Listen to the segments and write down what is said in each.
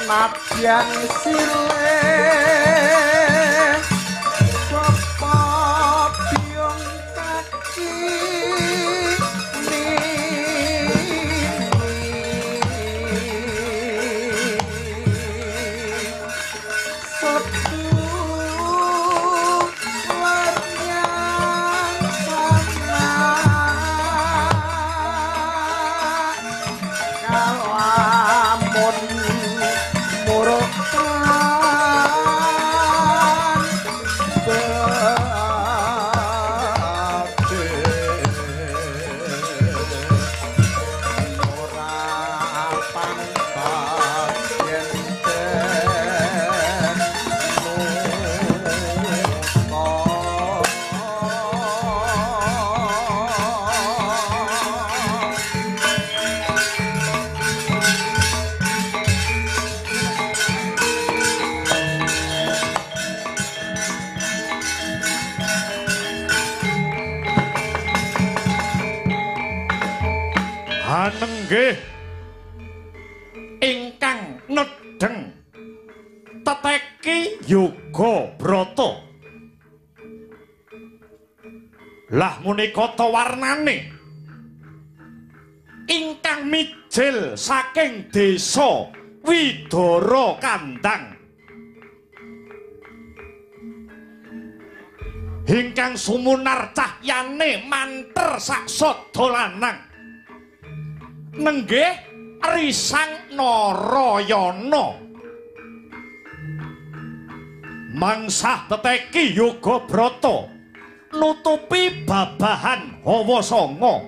Nadyan sile sapa biyong kaki setu warnyang sana kalamun Hanenggih ingkang nedheng teteki yoga brata. Lah menika ta warnane ingkang mijil saking desa Widara Kandang. Ingkang sumunar cahyane manter saksada lanang. Nenggih Risang Narayana. Mangsah teteki yoga brata nutupi babahan hawa sanga.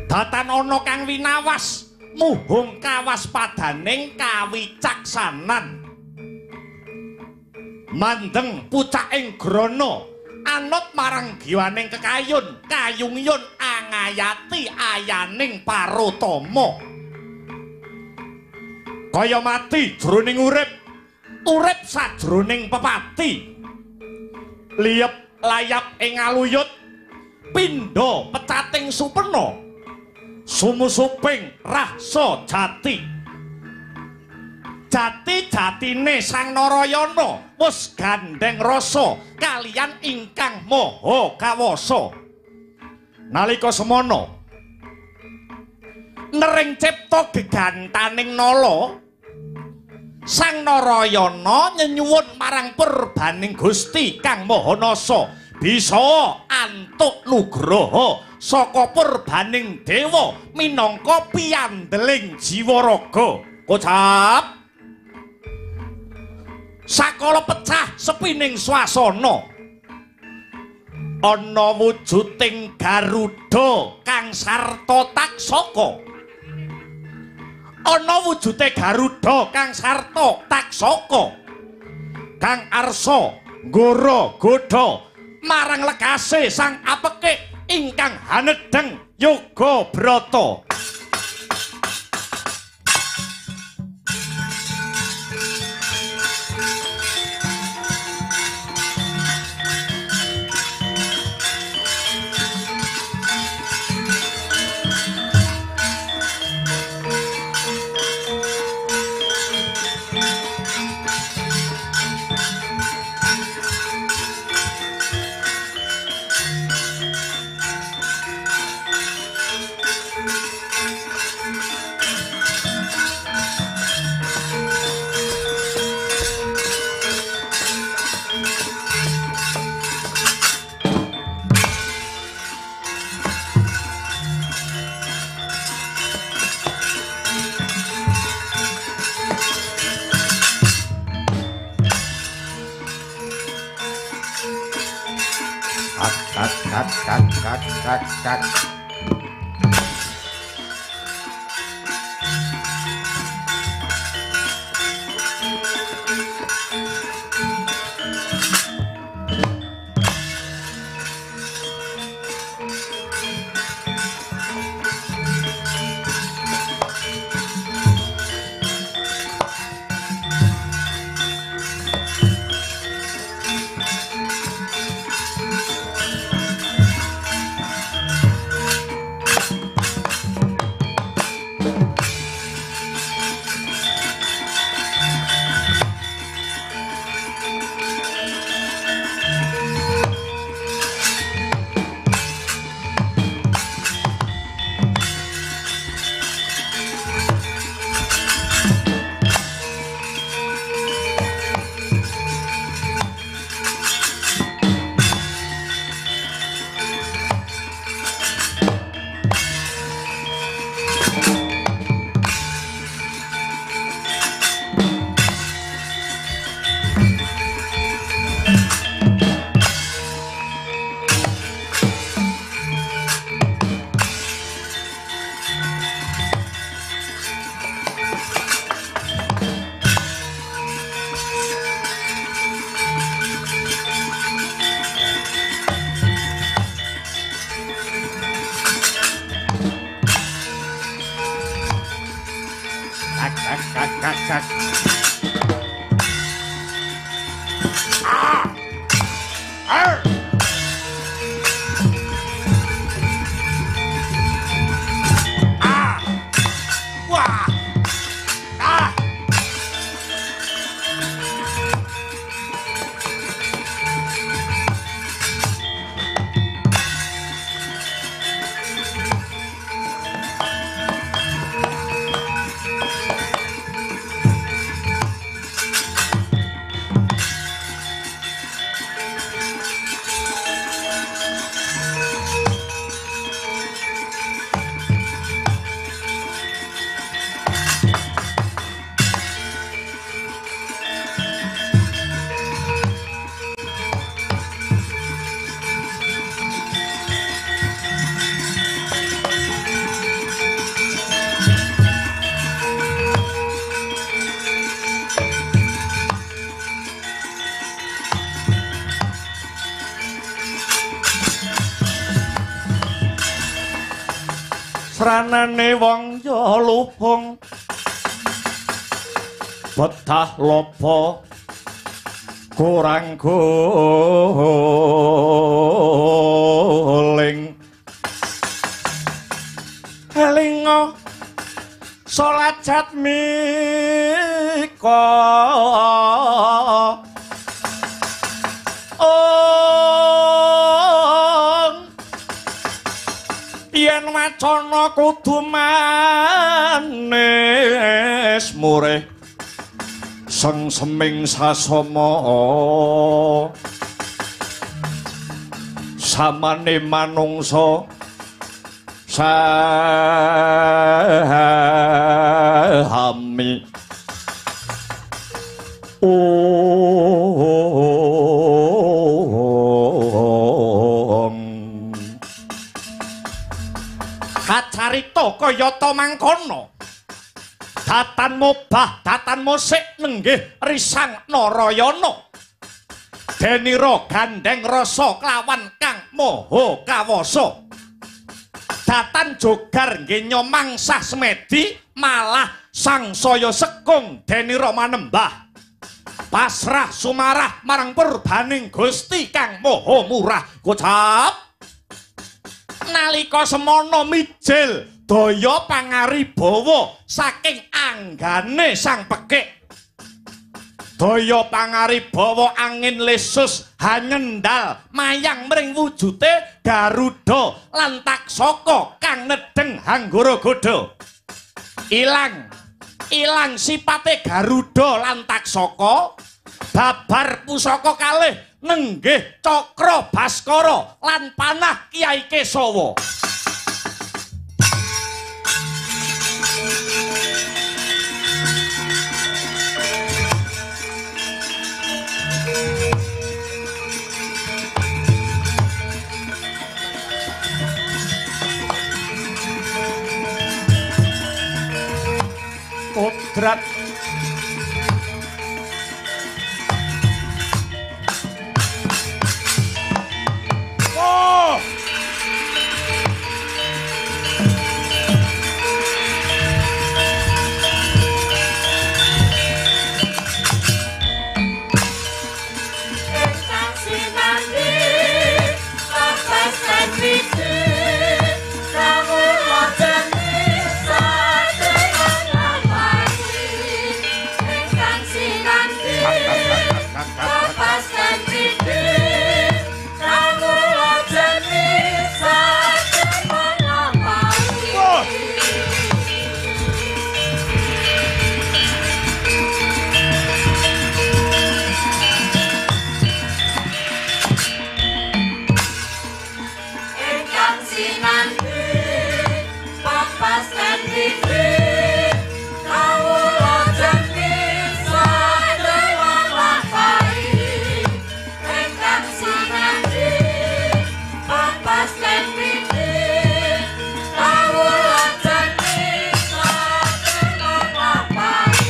Datan ana kang winawas muhung kawaspadaning kawicaksanan. Mandeng pucaking grana anut marang giwaning kekayun kayungyun angayati ayaning parutama. Kaya mati jroning urip, urip sajroning pepati. Liyep layap ing aluyut, pindha pecating supena, sumusuping rasa jati. Jati-jatine Sang Narayana wis gandheng rasa kaliyan ingkang maha kawasa. Nalika semana nering cipta gegantaning nala, Sang Narayana nyenyuwun marang purbaning Gusti Kang Maha Nasa bisa antuk nugraha saka purbaning dewa minangka piyandeling jiwa raga. Kocap sakala pecah sepining swasana ana wujuding Garuda kang sarta taksaka. Ana wujude Garuda kang sarta taksaka kang arsa nggara godha marang lekase sang apekik ingkang hanedheng yoga brata. Kak kak kak kak kak kak kak. Sranane wong ya lubung betah lopo kurang guling elingo salat jatmika yen wacana kudu manis murih sengseming sasama samane manungsa sami kacarita kayata mangkono datan mobah datan musik nenggih risang Narayana denira gandeng rasa kelawan kang maha kawasa datan jogar nggih nyomangsah semedi malah sangsaya sekung denira manembah pasrah sumarah marang purbaning Gusti kang maha murah kocap nalika semana mijil daya pangaribawa saking anggane sang pekik daya pangaribawa angin lesus hanyendal mayang mring wujute Garuda lan Taksaka kang nedheng Hanggara Gada ilang ilang sipate Garuda lan Taksaka babar pusaka kalih nenggih Cakra Baskara lan panah Kyai Kesawa. kodrat. Oh! Ingkang sinandi papasan wiji kawula jeni sadeyan nglampahi. Ingkang sinandi papasan wiji kawula jeni sadeyan nglampahi. Oh! Ingkang sinandi papasan wiji kawula jeni sadeyan nglampahi. Ingkang sinandi papasan wiji kawula jeni sadeyan nglampahi.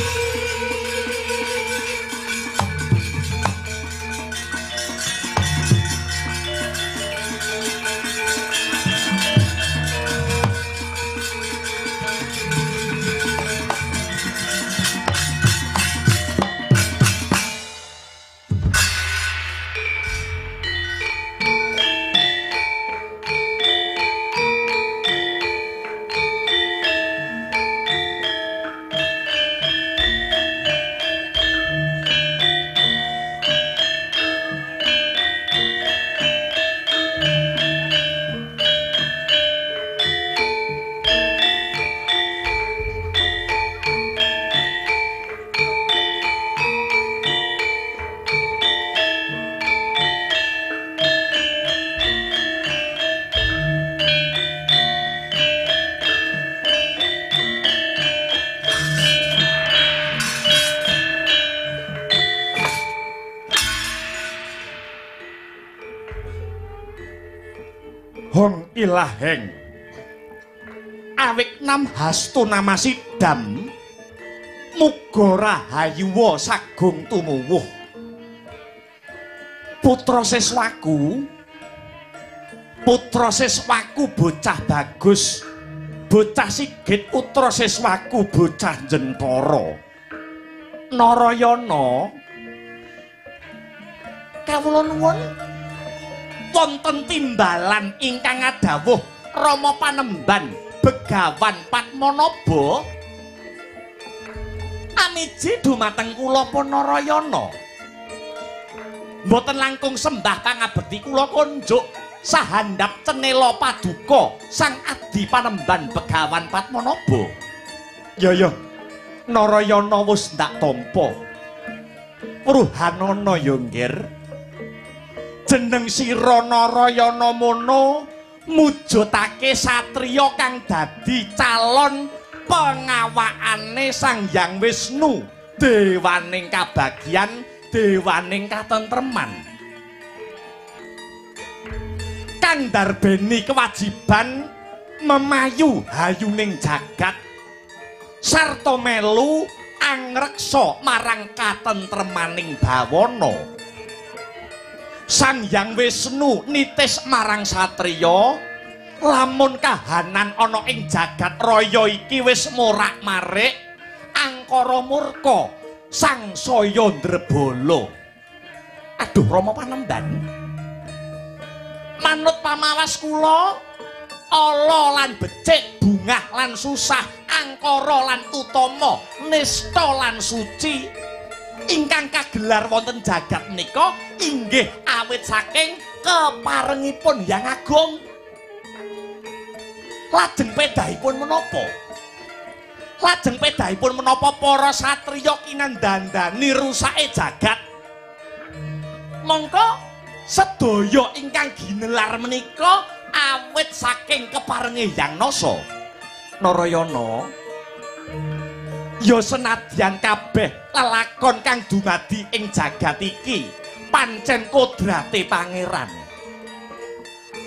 Hong ilaheng awik nam hastu namasidam muga rahayuwa sagung tumuwuh. Putra siswaku, putra siswaku bocah bagus, bocah sigit putra siswaku bocah jentara. Narayana, kawula nuwun wonten timbalan ingkang ngadhawuh Rama Panemban Begawan Padmanaba amiji dumateng kula Narayana. Mboten langkung sembah pangabekti kula konjuk sahandap cenela paduka Sang Adi Panemban Begawan Padmanaba. Ya ya, Narayana wis ndak tampa. Ruhanana ya nggir. Jeneng sira Narayana mono mujudake satriya kang dadi calon pengawakane Sang Hyang Wisnu, dewaning kabagyan, dewaning katentreman. Kang darbeni kewajiban memayu hayuning jagat sarta melu angreksa marang katentremaning bawana. Sang Hyang Wisnu nitis marang satriya, lamun kahanan ana ing jagat raya iki wis morak-marik, angkara murka sangsaya ndrebala. Aduh Rama Panemban, manut pamawas kula, ala lan becik, bungah lan susah, angkara lan utama, nista lan suci ingkang kagelar wonten jagat menika inggih awit saking keparengipun Hyang Agung. Lajeng pedahipun menapa? Lajeng pedahipun menapa para satriya kinandandani rusake jagat? Mongko sedaya ingkang ginelar menika awit saking keparenge Hyang Nasa. Narayana, ya senadyan kabeh lelakon kang dumadi ing jagat iki pancen kodrate pangeran.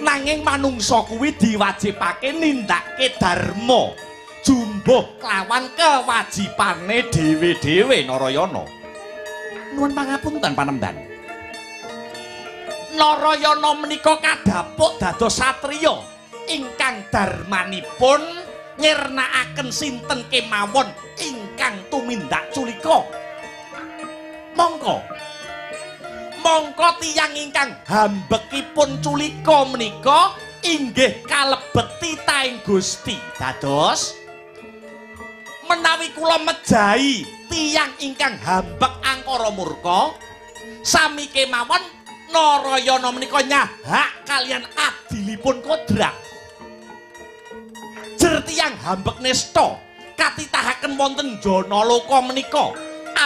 Nanging manungsa kuwi diwajibake nindakake dharma, jumbuh mbuh kelawan kewajibane dhewe-dhewe Narayana. Nuwun pangapunten Panemban. Narayana menika kadhapuk dados satriya ingkang darmanipun nyirnakaken sinten kemawon ingkang tumindak culika. Mongko mongko tiyang ingkang hambekipun culika menika inggih kalebet titahing Gusti. Dados menawi kula mejahi tiyang ingkang hambek angkara murka, sami kemawon Narayana menika nyahak kaliyan adilipun kodrat. Jer tiyang hambek nista katitahaken wonten Janaloka menika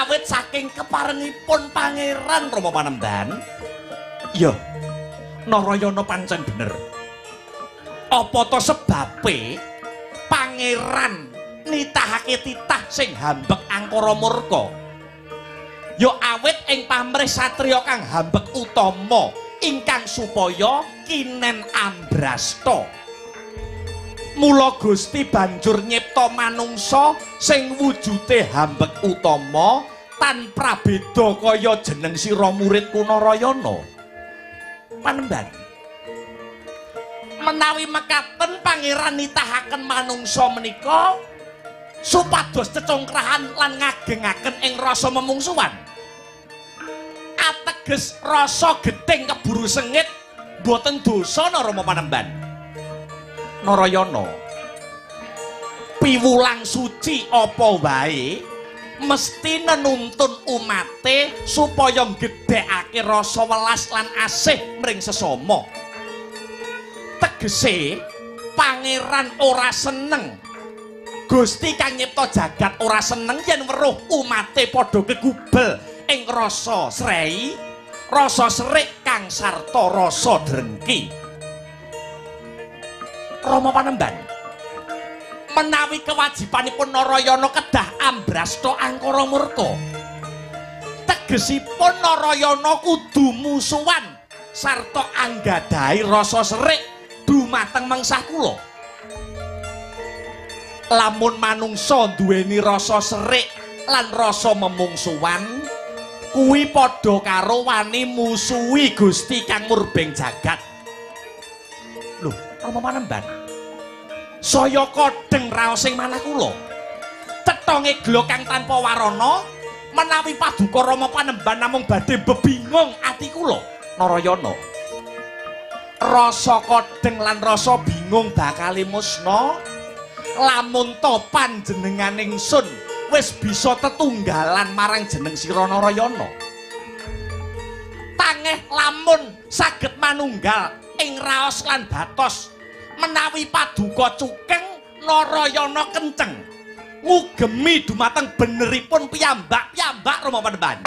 awit saking keparengipun Pangeran Rama Panemban. Ya, Narayana pancen bener. Apa to sebabe Pangeran nitahake titah sing hambek angkara murka? Ya awit ing pamrih satriya kang hambek utama ingkang supaya kinen ambrasta. Mula Gusti banjur nyipta manungsa sing wujude hambek utama tan prabeda kaya jeneng sira muridku Narayana. Panemban, menawi mekaten Pangeran nitahaken manungsa menika supados cecongkrahan lan ngagengaken ing rasa memungsuhan. Ateges rasa gething keburu sengit mboten dosa Rama Panemban. Narayana, piwulang suci apa wae mesti nenuntun umate supaya nggedhekake rasa welas lan asih mring sesama. Tegese Pangeran ora seneng, Gusti kang nyipta jagat ora seneng yen weruh umate padha kegubel ing rasa srei, rasa serik kang sarta rasa drengki. Rama Panemban, menawi kewajibanipun Narayana kedah ambrasta angkara murka, tegesipun Narayana kudu musuhan sarta anggadhahi rasa serik dumateng mengsah kula. Lamun manungsa duweni rasa serik lan rasa memungsuhan, kuwi padha karo wani musuhi Gusti kang murbeng jagat. Lho, Rama Panemban, saya kodheng raosing manah kula. Cetonge gla kang tanpa warana menawi paduka Rama Panemban namung badhe bebingung ati kula. Narayana, rasa kodheng lan rasa bingung bakal musna lamun to panjenengan ingsun wis bisa tetunggalan marang jeneng sira Narayana. Tangeh lamun saged manunggal ing raos lan batos, menawi paduka cukeng Narayana kenceng ngugemi dumateng beneripun piyambak-piyambak Rama Panemban.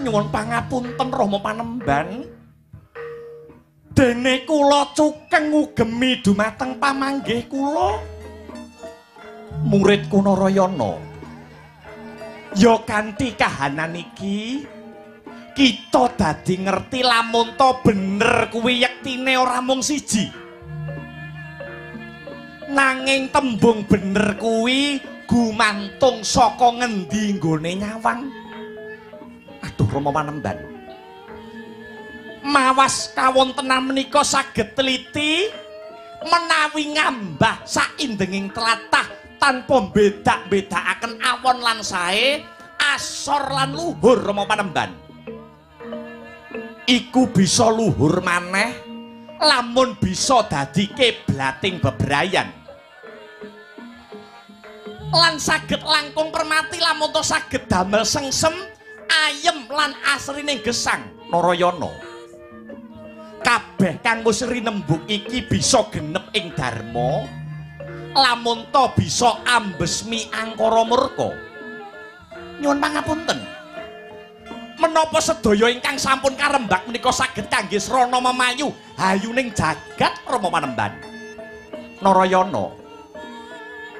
Nyuwun pangapunten Rama Panemban, dene kula cukeng ngugemi dumateng pamanggih kula muridku Narayana. Ya kanthi kahanan iki kita dadi ngerti lamun to bener kuwi yektine ora mung siji, nanging tembung bener kuwi gumantung saka ngendi nggone nyawang. Aduh Rama Panemban, mawas kawontenan menika saged teliti menawi ngambah saindenging tlatah tanpa bedak-bedakaken awon lan sae, asor lan luhur Rama Panemban. Iku bisa luhur maneh lamun bisa dadi kiblating bebrayan. Lan saged langkung permati lamun to saged damel sengsem, ayem lan asrining gesang. Narayana, kabeh kang wis rinembug iki bisa genep ing dharma lamun to bisa ambesmi angkara murka. Nyuwun pangapunten, menapa sedaya ingkang sampun karembak menika saged kangge srana memayu hayuning jagat Rama Panembahan? Narayana,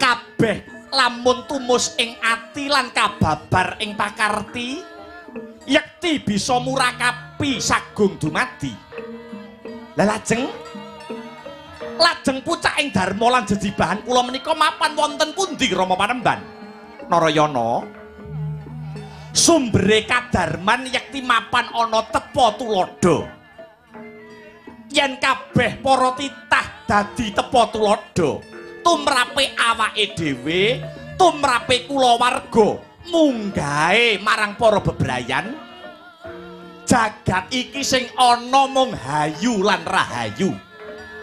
kabeh lamun tumus ing ati lan kababar ing pakarti yekti bisa murakapi sagung dumadi. Lah lajeng pucaking dharma lan jejibahan kula menika mapan wonten pundi Rama Panembahan? Narayana, sumbere kadarman yekti mapan ana tepa tuladha. Yen kabeh para titah dadi tepa tuladha, tumrape awake dhewe, tumrape kulawarga, munggahe marang para bebrayan, jagat iki sing ana mung hayu lan rahayu.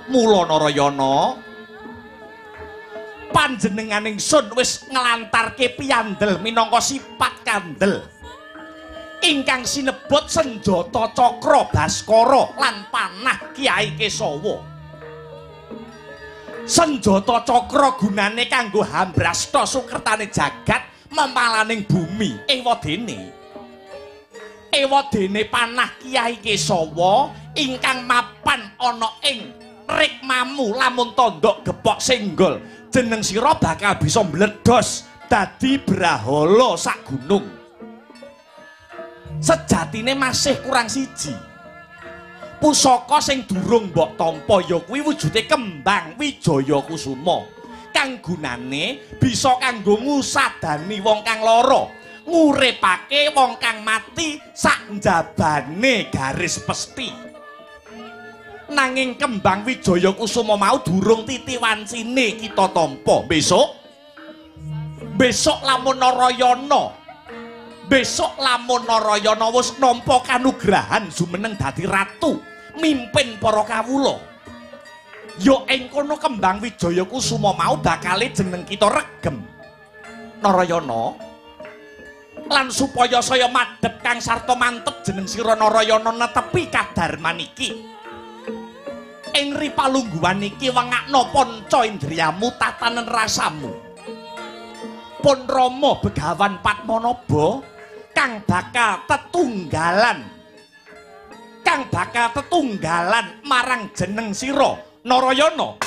Mula Narayana, panjenengan ingsun wis nglantarke piyandel minangka sipat kandel ingkang sinebut senjata cakra Baskara lan panah Kyai Kesawa. Senjata cakra gunane kanggo hambrasta sukertane jagat memalaning bumi. Ewadene panah Kyai Kesawa ingkang mapan ana ing rikmamu lamun tondok gepok senggol, jeneng sira bakal bisa mbledos dadi brahala sak gunung. Sejatine masih kurang siji. Pusaka sing durung mbok tampa ya kuwi wujude kembang Wijaya Kusuma kang gunane bisa kanggo ngusadani wong kang lara, nguripake wong kang mati sak njabane garis pesti. Nanging kembang Wijaya Kusuma mau durung titi wancine kita tampa. Besok lamun Narayana, besok lamun Narayana wis nampa kanugrahan jumeneng dadi ratu mimpin para kawula, ya ing kono kembang Wijaya Kusuma mau bakale jeneng kita regem. Narayana, lan supaya saya madhep kang sarta mantep jeneng sira Narayana netepi kadarman iki. Ing ripalungguhan iki wengakno panca indriyamu tatanen rasamu. Pun Rama Begawan Padmanaba kang bakal tetunggalan marang jeneng sira Narayana.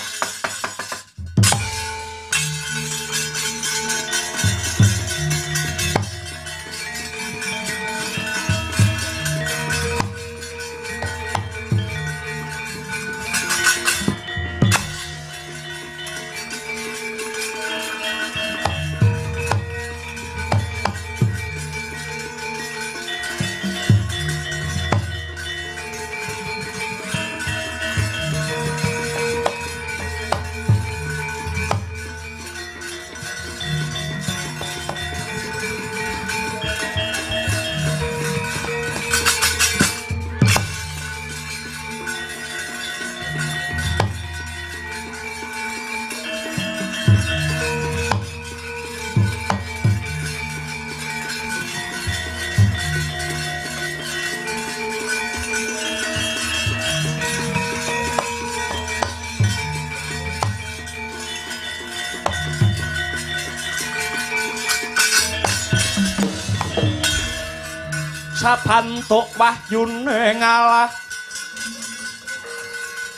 Sabantuk wahyune ngalah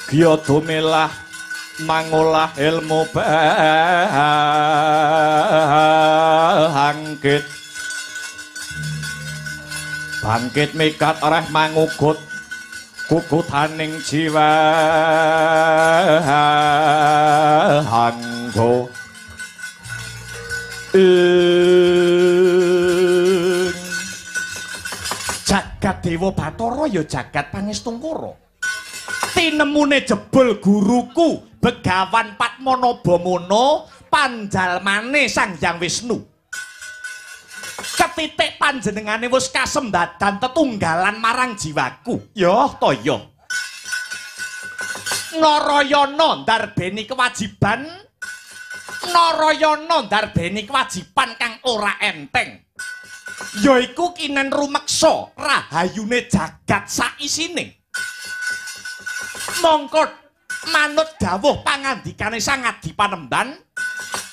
giya dumilah mangolah ilmu bangkit bangkit mikat reh mangugut kukutaning jiwa anggo Jagat Dewa Bathara ya jagat Pangestungkara. Tinemune jebul guruku Begawan Padmanaba Muna panjalmane Sang Hyang Wisnu. Ketitik panjenengane wis kasembadan tetunggalan marang jiwaku. Yo toyo. Narayana ndarbeni kewajiban. Narayana ndarbeni kewajiban kang ora enteng. Yaiku kinen rumeksa rahayune jagat saisine. Mongko manut dawuh pangandikane Sang Adi Panemban,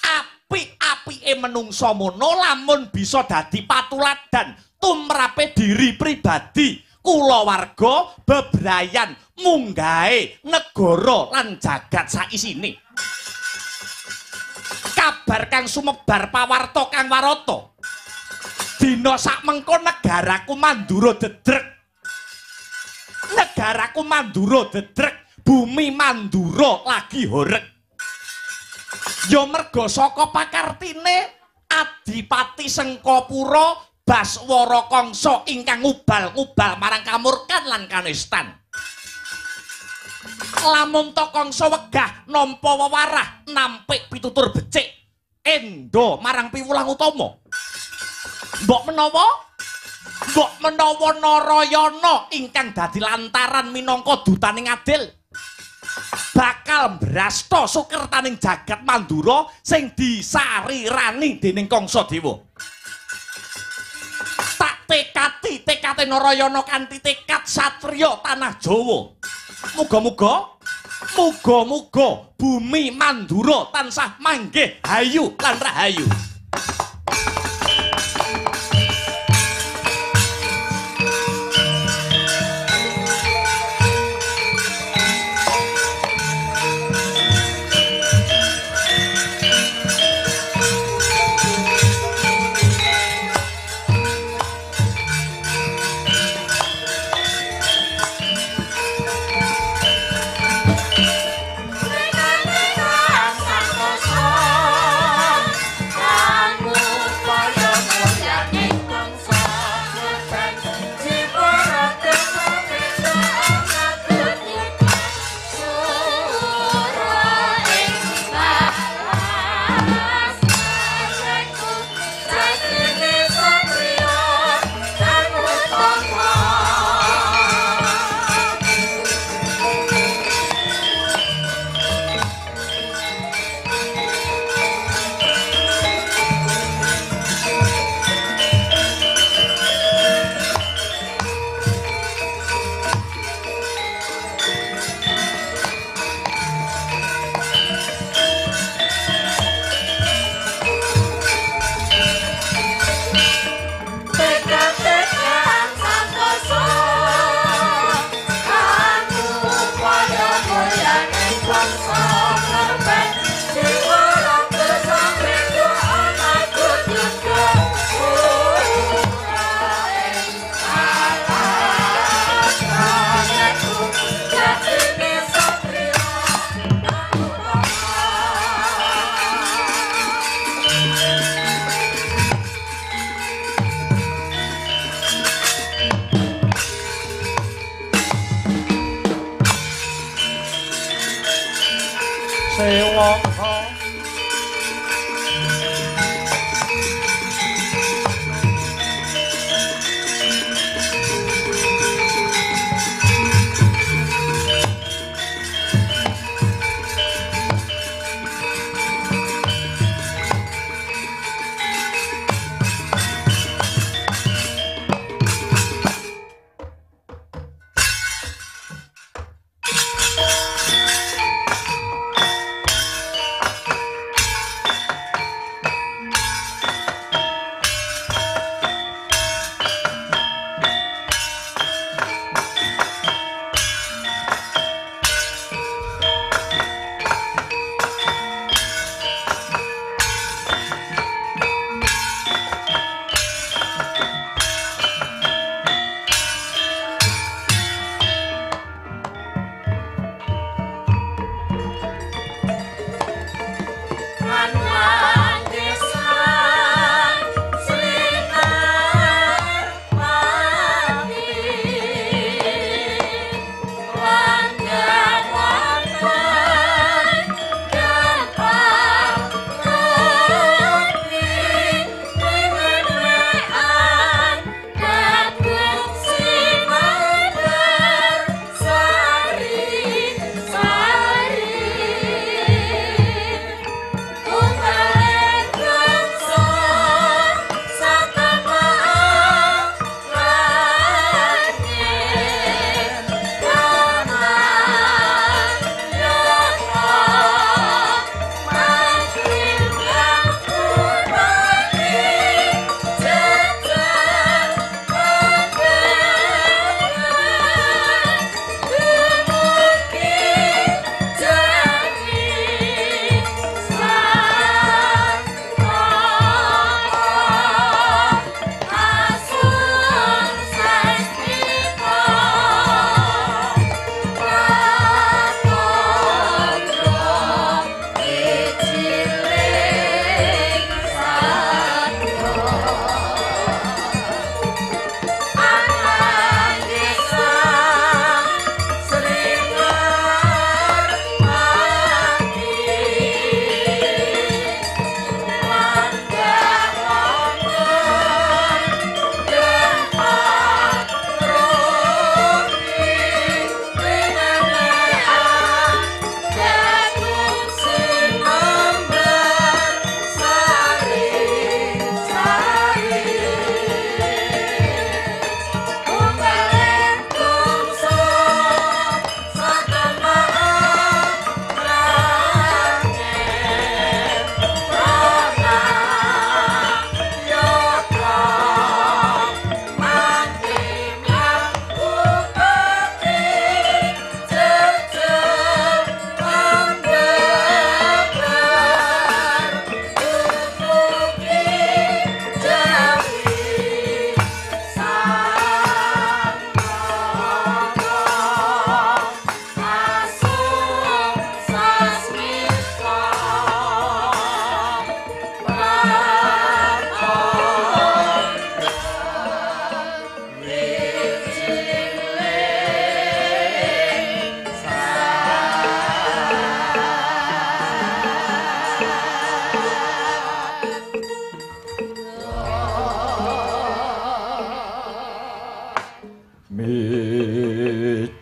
apik-apike menungsa mono lamun bisa dadi patuladan tumrape diri pribadi, kulawarga, bebrayan, munggahe negara lan jagat saisine. Kabar kang sumebar pawarta kang warata. Dina sakmengko negaraku Mandura dedrek. Negaraku Mandura dedrek, bumi Mandura lagi horeg. Ya merga saka pakartine Adipati Sengkapura Baswara Kangsa ingkang ngubal-ngubal marang kamurkan lan kanistan. Lamun ta Kangsa wegah nampa wewarah nampik pitutur becik endo marang piwulang utama. Mbok menawa Narayana ingkang dadi lantaran minangka dutaning adil bakal mbrasta sukertaning jagat Mandura sing disarirani dening Kangsa Dewa. Tak tekati tekate Narayana kanthi tekad satriya tanah Jawa. Muga-muga bumi Mandura tansah manggih hayu lan rahayu. Santosa.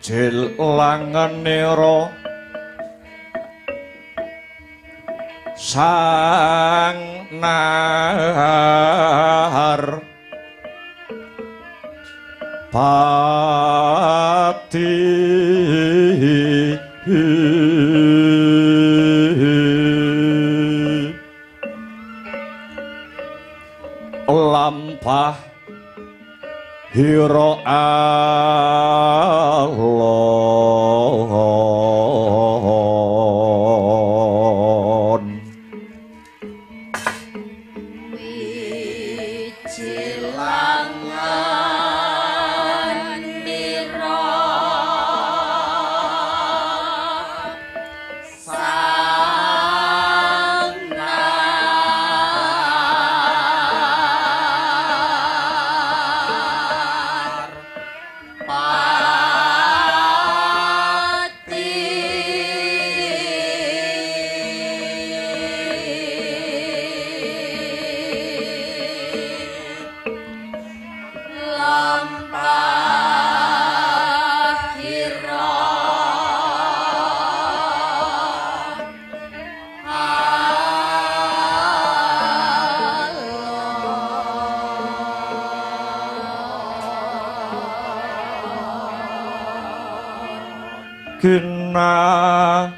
Wijil langenira sang nahar pati lampah hira alon. Wijilangan nira sang nar pati lampah hira Kina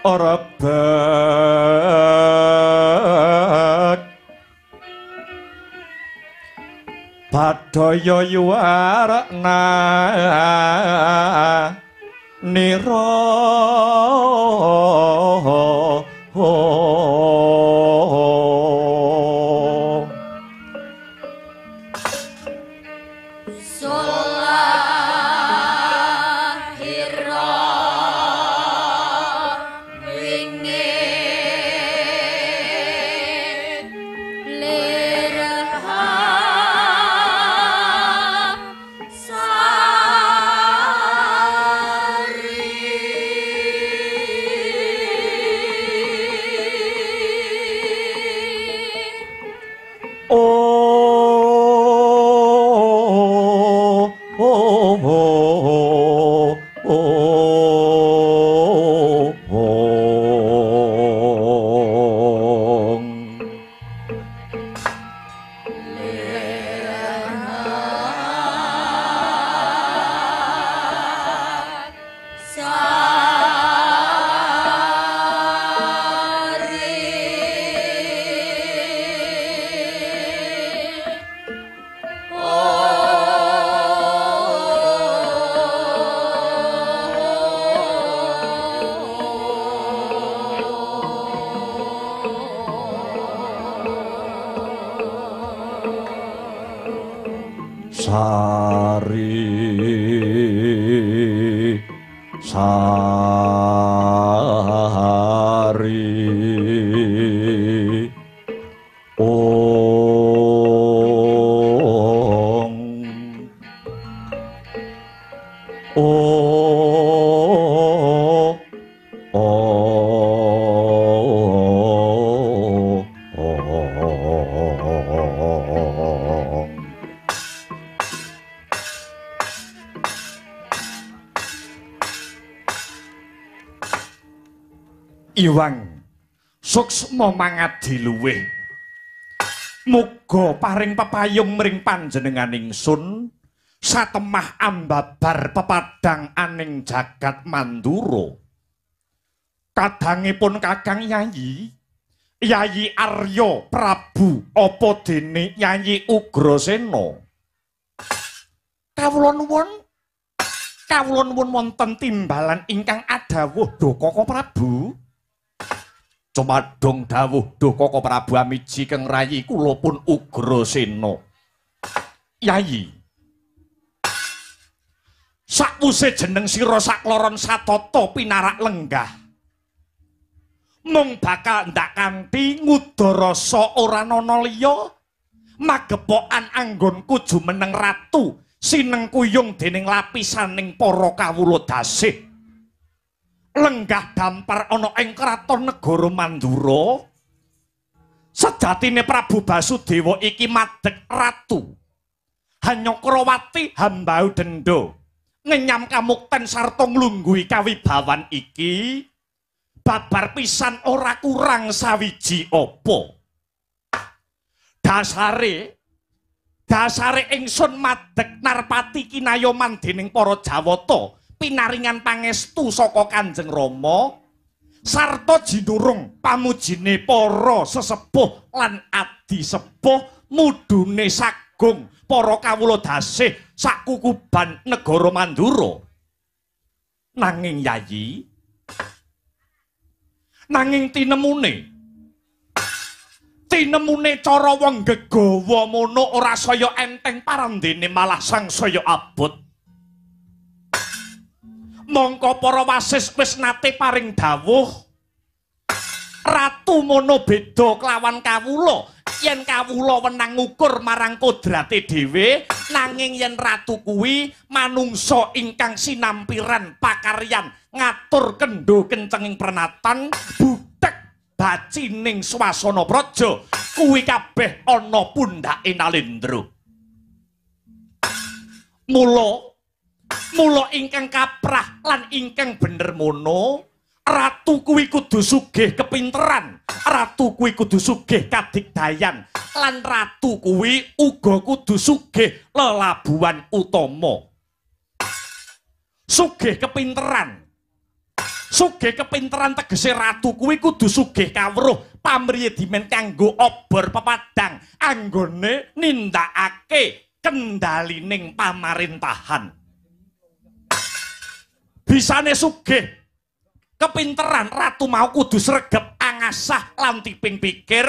rebek badaya yuwarna nira Sulahira wingit lirha sari Oh, oh, oh, oh, oh. Sari, sari, ong, oh, oh, oh. Iwang suksma mangadi luwih muga paring pepayung mring panjenengan ingsun satemah ambabar pepadang aning jagat Mandura. Kadangipun Kakang Yayi, Yayi Arya Prabu apa dene Yayi Ugrasena. Kawula nuwun, kawula nuwun wonten timbalan ingkang adhawuh Dokaka Prabu. Cumadong dawuh Dokaka Prabu amiji keng rayi kula pun Ugrasena. Yayi, sakwuse jeneng sira sakloron satata pinarak lenggah, mung bakal ndak kanthi ngudarasa ora ana liya magepokan anggonku jumeneng ratu sinengkuyung dening lapisaning para kawula dasih. Lenggah dampar ana ing kraton negara Mandura. Sejatine Prabu Basudewa iki madeg ratu Hanyakrawati hambau denda ngenyam kamukten sarta nglungguhi kawibawan iki babar pisan ora kurang sawiji apa. Dasare ingsun madeg narpati kinayoman dening para Jawata pinaringan pangestu saka Kanjeng Rama sarta jinurung pamujine para sesepuh lan adi sepuh mudune sagung para kawula dasih sakukuban negara Mandura. Nanging Yayi, nanging tinemune cara wong gegawa mono ora saya enteng parandene malah sangsaya abot. Mongko para wasis wis nate paring dawuh ratu mono beda kelawan kawula. Yen kawula wenang ngukur marang kodrate dhewe, nanging yen ratu kuwi manungsa ingkang sinampiran pakaryan ngatur kendho kencenging prenatan butek bacining swasana praja kuwi kabeh ana pundhake Nalendra. Mula ingkang kaprah lan ingkang bener mono, ratu kuwi kudu sugih kepinteran, ratu kuwi kudu sugih kadigdayan, lan ratu kuwi uga kudu sugih lelabuhan utama. Sugih kepinteran. Sugih kepinteran tegese ratu kuwi kudu sugih kawruh pamriye dimen kanggo obor pepadang anggone nindakake kendalining pamarintahan. Bisane sugih kepinteran ratu mau kudu sregep angasah lan tiping pikir,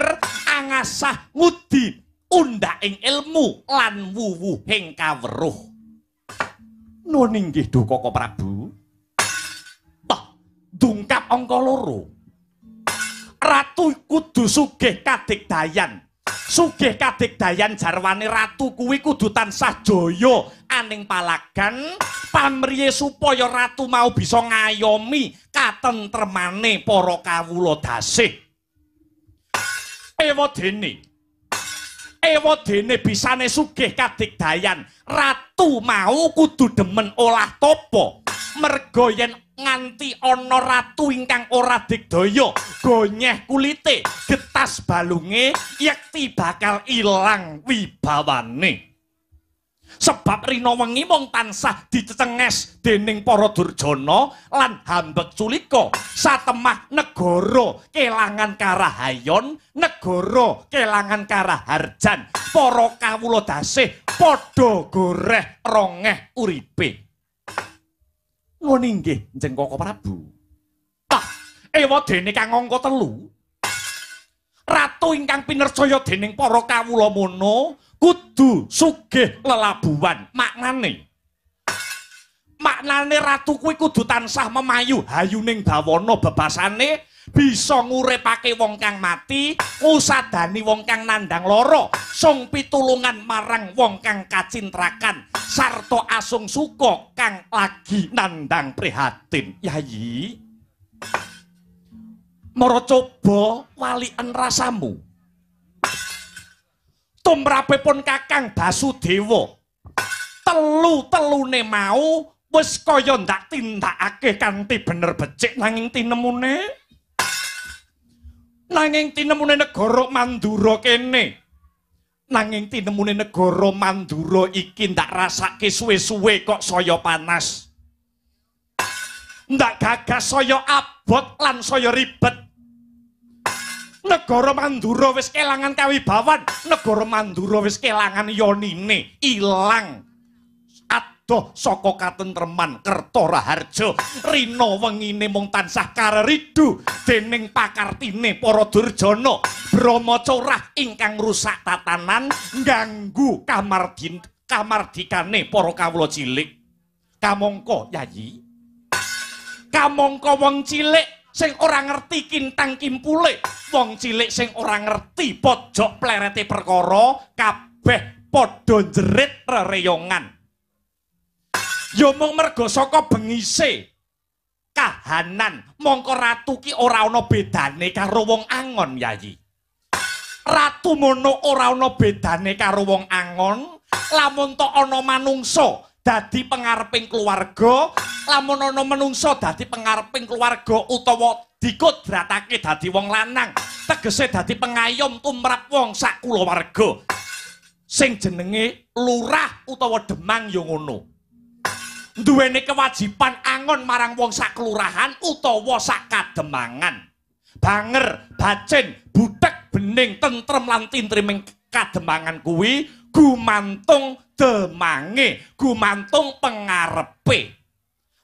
angasah ngudi undhaking ilmu lan wuwuhing kawruh. Nuwun inggih Duh Koko Prabu. Toh dungkap angka loro. Ratu kudu sugih kadigdayan. Sugih kadigdayan jarwane ratu kuwi kudu tansah jaya aning palagan pamriye supaya ratu mau bisa ngayomi katentremane para kawula dasih. Ewadene bisane sugih kadigdayan ratu mau kudu demen olah tapa. Merga yen nganti ana ratu ingkang ora digdaya, gonyeh kulite, getas balunge, yekti bakal ilang wibawane. Sebab rina wengi mung tansah dicecenges dening para durjana lan hambek culika, satemah negara kelangan karahayon, negara kelangan karaharjan, para kawula dasih padha goreh rongeh uripe. Nuwun inggih Njeng Koko Prabu. Tah, ewadene kang angka 3. Ratu ingkang pinercaya dening para kawula mono kudu sugih lelabuhan. Maknane ratu kuwi kudu tansah memayu hayuning bawana bebasane, bisa nguripake wong kang mati, ngusadani wong kang nandhang lara, sung pitulungan marang wong kang kacintrakan, sarta asung suka kang lagi nandhang prihatin. Yayi, mara coba waliken rasamu. Tumrapipun Kakang Basudewa, telu-telune mau wis kaya ndak tindakake kanthi bener becik, nanging tinemune negara Mandura kene, nanging tinemune negara Mandura iki ndak rasake suwe-suwe kok saya panas, ndak gagas saya abot lan saya ribet. Negara Mandura wis kelangan kawibawan, negara Mandura wis kelangan yonine, ilang adoh saka katentreman Kerta Raharja. Rina wengine mung tansah kareridu dening pakartine para durjana brama corah ingkang rusak tatanan, ngganggu kamardikane para kawula cilik. Kamangka Yayi, kamangka wong cilik sing ora ngerti kintang kimpule, wong cilik sing ora ngerti pojok plerete perkara, kabeh padha njerit rereyongan. Ya mung merga saka bengise kahanan, mongko ratu ki ora ana bedane karo wong angon. Yayi, ratu mono ora ana bedane karo wong angon. Lamun tok ana manungsa dadi pengareping keluarga, lamun ana menungsa dadi pengareping keluarga utawa dikodratake dadi wong lanang, tegese dadi pengayom tumrap wong sak kulawarga. Sing jenenge lurah utawa demang ya ngono. Duweni kewajiban angon marang wong sak kelurahan utawa sak kademangan. Banger, bacin, butek, bening, tentrem lan tintriming kademangan kuwi gumantung demange, gumantung pengarepe.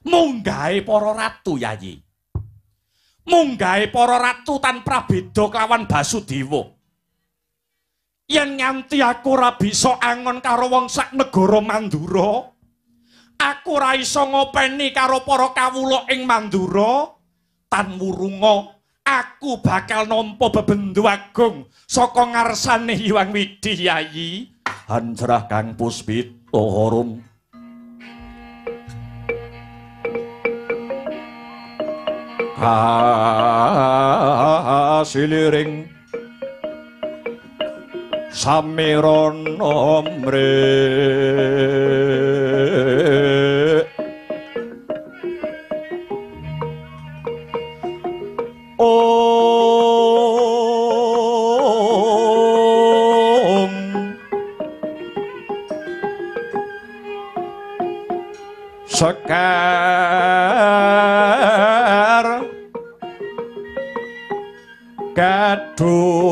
Munggahe para ratu, Yayi. Munggahe para ratu tan prabeda kelawan Basudewa. Yen nganti aku ora bisa angon karo wong sak negara Mandura, aku ora iso ngopeni karo para kawula ing Mandura, tan wurunga aku bakal nampa bebendu agung saka ngarsane Hyang Widhi, Yayi. Hanjrah kang puspita harum kasiliring samirana mrek Om Sekar Kadung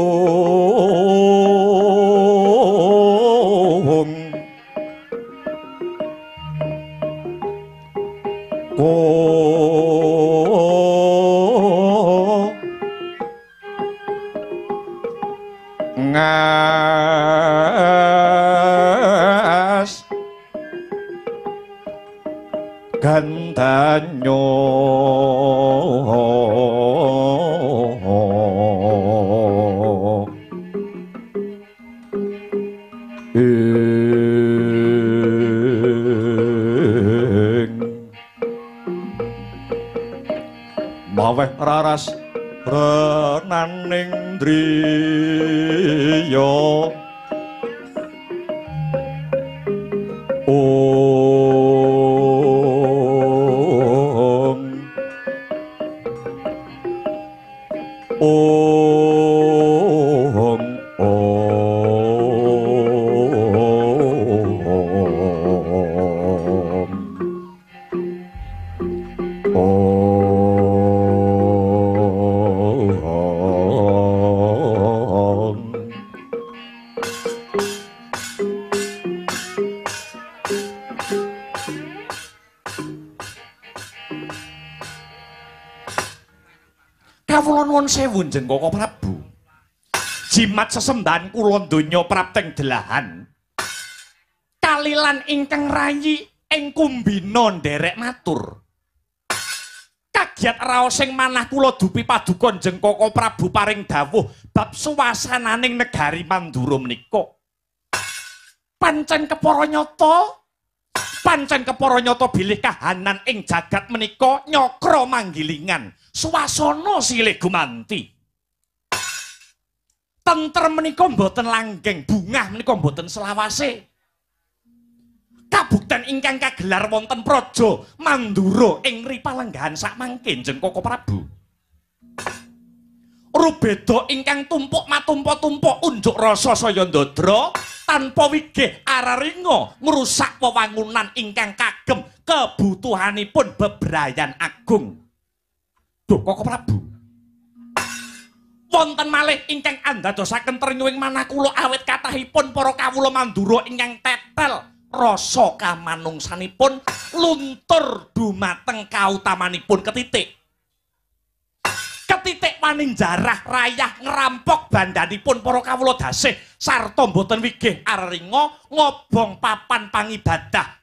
Ko Ngas Gandanyo ing maweh raras renaning driya Om Om Om Om. Kawula nuwun sewu Njeng Koko Prabu. Jimat sesembahan kula donya prapteng delahan. Kalilan ingkang rayi ing kumbina nderek matur. Kagiat raos ing manah kula dupi paduka Njeng Koko Prabu paring dawuh bab suasananing negari Mandura menika. Pancen kepara nyata, pancen kepara nyata bilih kahanan ing jagat menika nyakra manggilingan. Swasana silih gumanti. Tentrem menika mboten langgeng, bungah menika mboten selawase. Kabukten ingkang kagelar wonten Praja Mandura ing ripalenggahan sakmangke Njeng Koko Prabu. Rubeda ingkang tumpuk matumpa-tumpuk unjuk rasa saya ndadra tanpa wigih araringa ngrusak wewangunan ingkang kagem kebutuhanipun bebrayan agung. Duh Koko Prabu. Wonten malih ingkang andadosaken trenyuing manah kula awit kathahipun para kawula Mandura ingkang tetel rasa kamanungsanipun luntur dumateng kautamanipun ketitik. Ketitik paninjarah rayah ngrampok bandhanipun para kawula dasih sarta mboten wigih araringa ngobong papan pangibadah.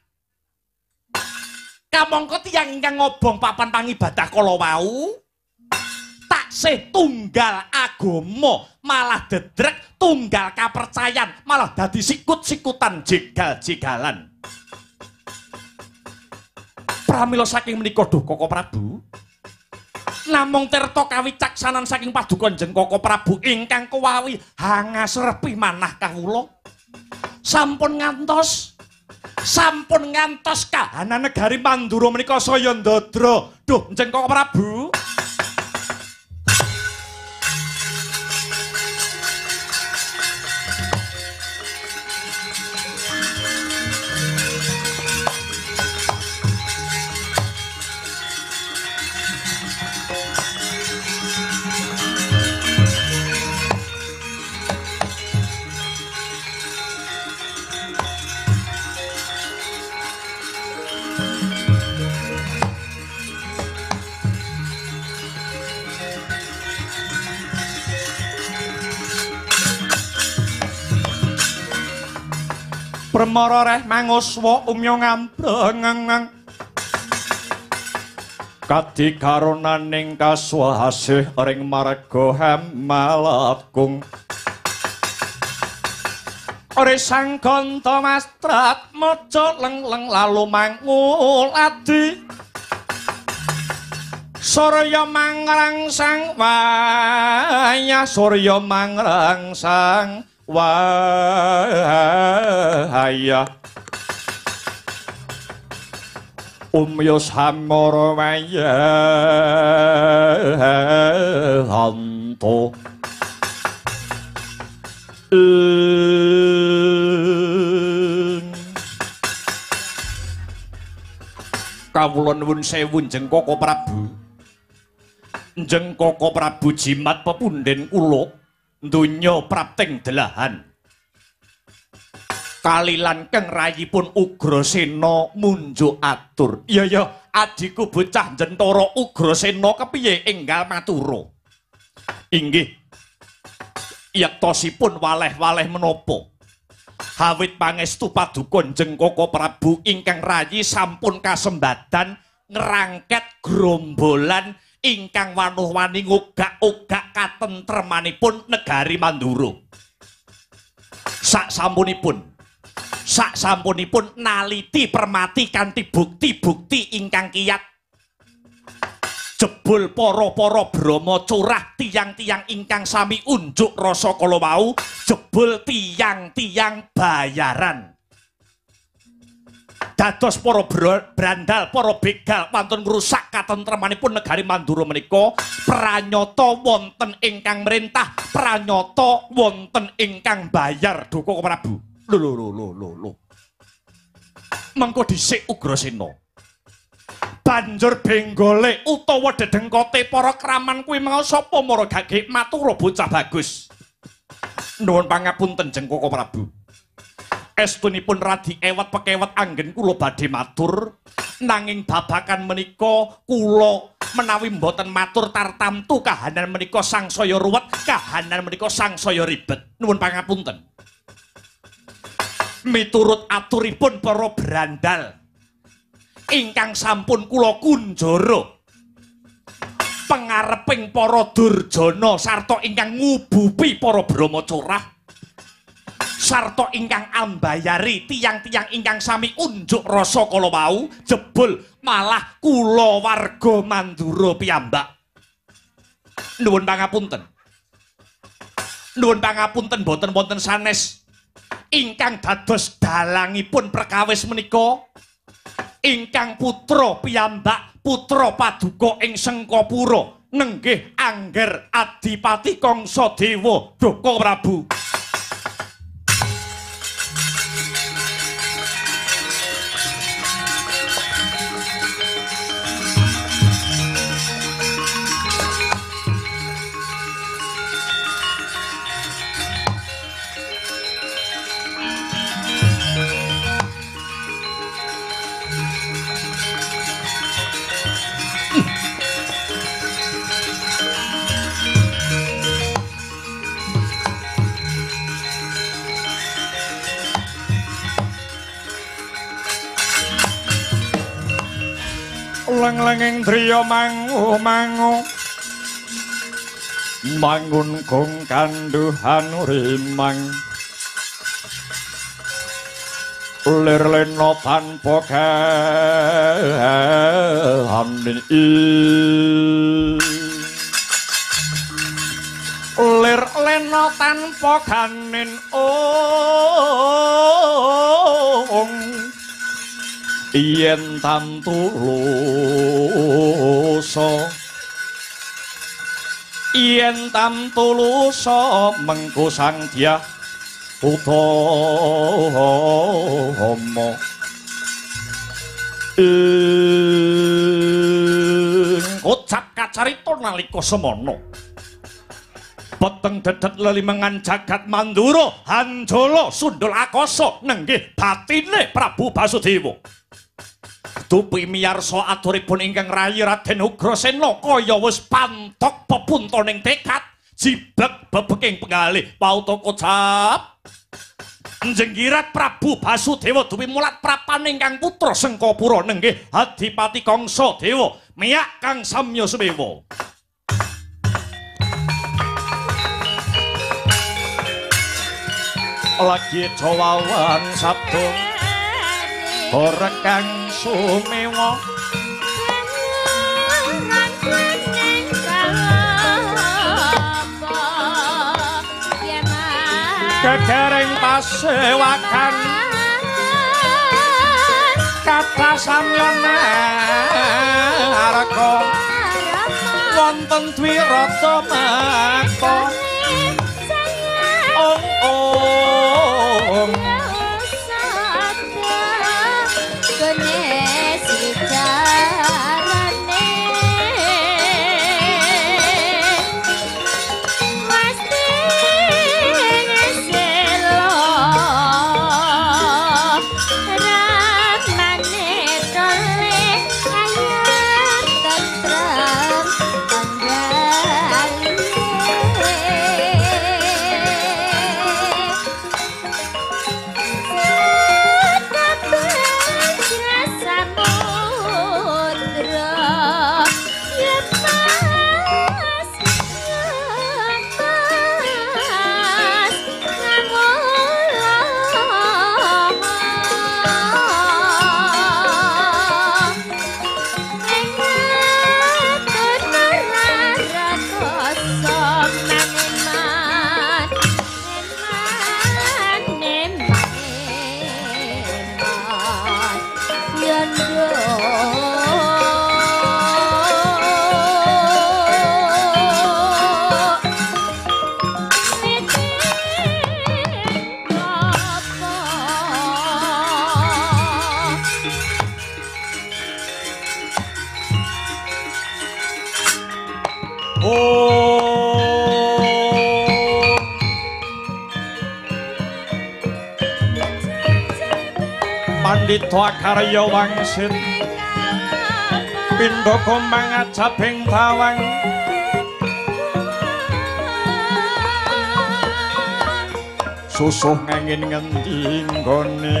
Kamangka tiyang ingkang ngobong papan pangibadah kala wau taksih tunggal agama malah dedrek tunggal kapercayan malah dadi sikut-sikutan jegal-jegalan. Pramila saking menika duh Koko Prabu, namung tirta kawicaksanan saking paduka Njeng Koko Prabu ingkang kuwawi hangasrepi manah kawula sampun ngantos Sampun ngantos kahanan negari Mandura menika saya ndadra. Duh, Jengkoko Prabu. Permara reh manguswa umya ngambreng Kadikaronaning kaswasih ring marga Hamalakung. Ore sang ganta mastrat maca leng-leng lalu manguladi. Surya mangrangsang wayah, surya mangrangsang wahaya. Umya samara wayahanto. Kawula nuwun sewu Jengkoko Prabu. Jengkoko Prabu jimat pepundhen kula donya prapting delahan. Kalilan keng rayipun Ugrasena munjuk atur. Iya ya, adhiku bocah Jentara Ugrasena kepiye enggal matura? Inggih. Yektosipun waleh-waleh menapa? Hawit pangestu paduka Jengkoko Prabu ingkang rayi sampun kasembadan ngrangket grombolan ingkang wanuh-wani ngugak-ugak katentremanipun negari Mandura. Sak sampunipun naliti permati kanthi bukti-bukti ingkang kiyat. Jebul para-para brama curah tiyang-tiyang ingkang sami unjuk rasa kala wau, jebul tiyang-tiyang bayaran. Dados para brandal, para begal wantun ngrusak katentremanipun negari Mandura menika, pranyata wonten ingkang merintah, pranyata wonten ingkang bayar. Duka Prabu. Lho lho lho lho lho. Mengko dhisik Ugrasena. Banjur benggole utawa dedengkote para kraman kuwi mau sapa mara gage matura bocah bagus. Nuwun pangapunten Jengkoko Prabu. Estunipun radi ewet pekewet anggen kula badhe matur, nanging babakan menika kula menawi mboten matur tartamtu kahanan menika sangsaya ruwet, kahanan menika sangsaya ribet. Nuwun pangapunten. Miturut aturipun para brandal ingkang sampun kula kunjara, pengareping para durjana sarta ingkang ngubupi para brama curah sarta ingkang ambayari tiyang-tiyang ingkang sami unjuk rasa kala wau, jebul malah kula warga Mandura piyambak. Nuwun pangapunten. Nuwun pangapunten boten wonten sanes ingkang dados dalangipun perkawis menika ingkang putra piyambak putra paduka ing Sengkapura nenggih Angger Adipati Kangsa Dewa Duka Prabu. Leng-lenging driya mangu-mangu mangun gong kanduhan rimang lir lena tanpa ganin lir lena tanpa ganin ong. Yen tamtulusa, yen tamtulusa mengko Sang Dyah Utama. Ing kocap kacarita nalika semana peteng dedet lelimengan jagat Mandura hanjala sundul akasa nenggih batine Prabu Basudewa. Dupi miyarsa aturipun ingkang rayi Raden Ugrasena kaya wis pantok pepuntoning tekad jibeg bebeking penggalih pauta kocap njenggirat Prabu Basudewa dupi mulat prapane ingkang putra Sengkapura nenggih Adipati Kangsa Dewa miyak kang samya sumewa. Lagi jawawan sabda ora kang sumewa, gegereng pasewakan kathah samya naraka wonten dwirata makta ong ong. Pandhita karya wangsit pindha komang ajabing tawang susuh ngengin ngendi nggone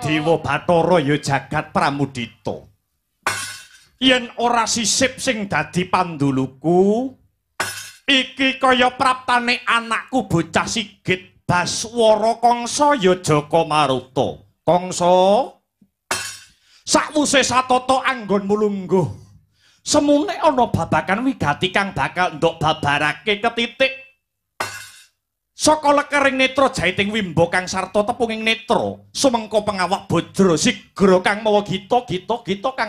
Dewa Bathara ya jagat pramudita. Yen ora sisip sing dadi panduluku, iki kaya praptane anakku bocah Sigit Baswara Kangsa ya Jaka Maruta. Kangsa, sakwuse satata anggonmu lungguh, semune ana babagan wigati kang bakal ndok babarake ketitik. Saka lekering netra jaiting wimba kang sarta tepunging netra sumengko pengawak bajra sigra kang mawa gita gita gita kang